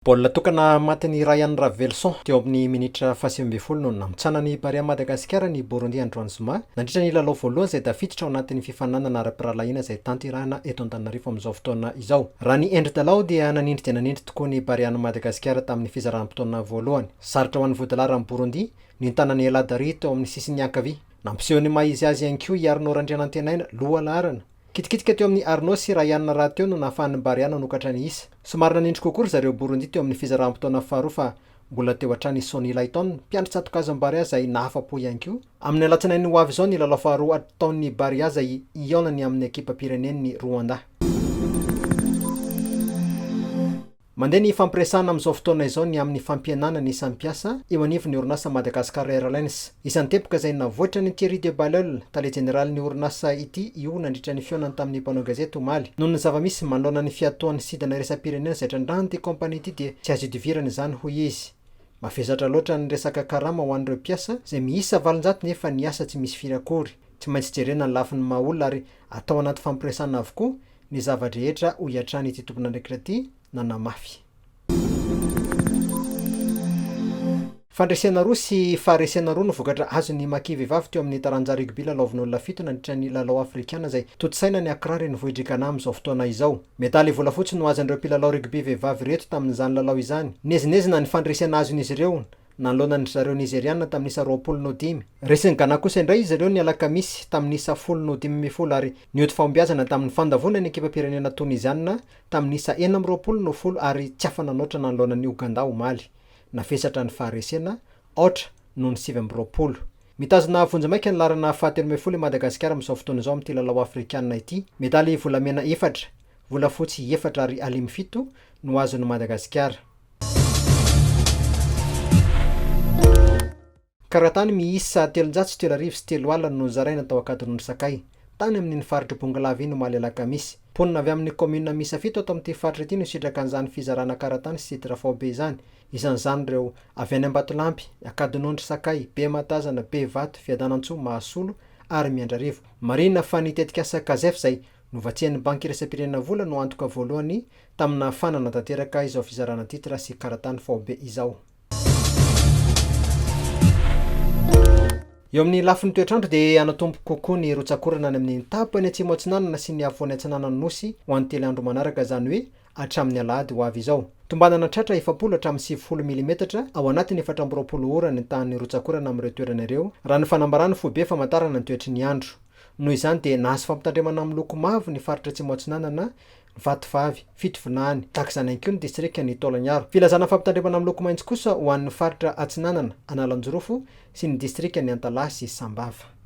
Baolina tokana matin'i Rayan Raveloson teo amin'ny minitra faha-19 no namitsanan'ny Barea Madagasikara ny Burundi androany zoma, nandritra ny lalao voalohany izay tafiditra ao anatin'ny fifaninanana ara-pirahalahiana izay tanterahina eto Antananarivo amin'izao fotoana izao. Raha ny endri-dalao dia nanindry dia nanindry tokoa ny Barean'i Madagasikara tamin'ny fizaram-potoana voalohany. Sarotra ho an'ny vodilaharan'i Burundi ny nitana an'i El Hadary teo amin'ny sisiny ankavia. Nampiseho ny maha izy azy ihany koa i Arnaud Randrianantenaina, lohalaharana. Kitikitika teo amin'i Arnaud sy Rayan rahateo no nahafahan'ny Barea nanokatra ny isa. Somary nanindry kokoa ry zareo Burundi teo amin'ny fizaram-potoana faharoa fa mbola teo hatrany i Sonny Laiton, mpiandry tsatokazon'ny Barea izay nahafa-po ihany koa. Amin'ny alatsinainy ho avy izao ny lalao faharoa ataon'ny Barea izay hihaonany amin'ny ekipam-pirenen'i Rwanda. Mandeha ny fampiresahana amin'izao fotoana izao ny amin'ny fampihenana ny isan'ny mpiasa eo anivon'ny orinasa Madagascar Airlines. Isan'ny teboka izay navoitran'i Thierry de Bailleul, tale jeneralin'ny orinasa ity io nandritra ny fihaonany tamin'ny mpanao gazety omaly. Noho ny zava-misy manoloana ny fiatoan'ny sidina iraisam-pirenena izay trandrahan'ity kaompania ity dia tsy azo idivirana izany hoy izy. Mavesatra loatra ny resaka karama ho an'ireo mpiasa izay miisa 800 nefa ny asa tsy misy firy akory. Tsy maintsy jerena ny lafiny maha olona ary atao anaty fampiresahana avokoa ny zava-drehetra hoy hatrany ity tompon'andraikitra ity nanamafy. Fandresena roa sy faharesena roa no vokatra azon'ny Maki vehivavy teo amin'ny taranja rugby lalaovin'olona fito nandritra ny lalao afrikana izay tontosaina any Accra renivohitr'i Ghana amin'izao fotoana izao. Medaly volafotsy no azon'ireo mpilalao rugby vehivavy ireto tamin'izany lalao izany. Niezinezina ny fandresena azon'izy ireo Nanoloana an-dry zareo Nizeriana tamin'ny isa 20 noho dimy. Resin'i Ghana kosa indray izy ireo ny alakamisy tamin'ny isa folo noho 15 ary nioty fahombiazana tamin'ny fandavoana ny ekipam-pirenena Toniziana tamin'ny isa 26 noho folo ary tsy afa-nanoatra nanoloana an'i Ogandà omaly. Navesatra ny faharesena, aotra noho ny 29. Mitazona vonjimaika ny laharana fahatelo ambin'ny folo i Madagasikara amin'izao fotoana izao amin'ity lalao afrikanina ity. Medaly volamena efatra, volafotsy efatra ary alimo fito no azon'i Madagasikara. Karatany miisa 30 303 no nozaraina tao Ankadinondry Sakay, tany amin'iny faritr'i Bongolava iny omaly alakamisy. Mponina avy amin'ny kaominina miisa fito ato amin'ity faritra ity no nisitraka an'izany fizarana karatany sy titre faobe izany. Isan'izany ireo avy any Ambatolampy, Ankadinondry Sakay, Bematazana, Bevato, Fiadanantsoa, Mahasolo ary Miandrarivo. Marihina fa ny tetikasa Cazef izay Novatsian'ny Banky Iraisam-pirenena vola no antoka voalohany tamin'ny nahafahana nanatanteraka izao fizarana titre sy karatany faobe izao. Eo amin'ny lafiny toetr'andro dia hanatombo kokoa ny rotsak'orana any amin'ny tapany atsimo atsinanana sy ny afovoany atsinanan'ny Nosy ho an'ny telo andro manaraka, izany hoe hatramin'ny alahady ho avy izao. Tombanana tratra 40 hatramin'ny 90 milimetatra ao anatin'ny 24 ora ny tahan'ny rotsak'orana amin'ireo toerana ireo, raha ny fanambaran'ny foibe famantarana ny toetry ny andro. Noho izany dia nahazo fampitandremana miloko mavo ny faritra Atsimo Atsinanana, Vatovavy, Fitovinany, tahaka izany ihany koa ny distrikan'i Taolagnaro. Filazana fampitandremana miloko maitso kosa ho an'ny faritra Atsinanana, Analanjirofo sy ny distrikan'i Antalaha sy Sambava.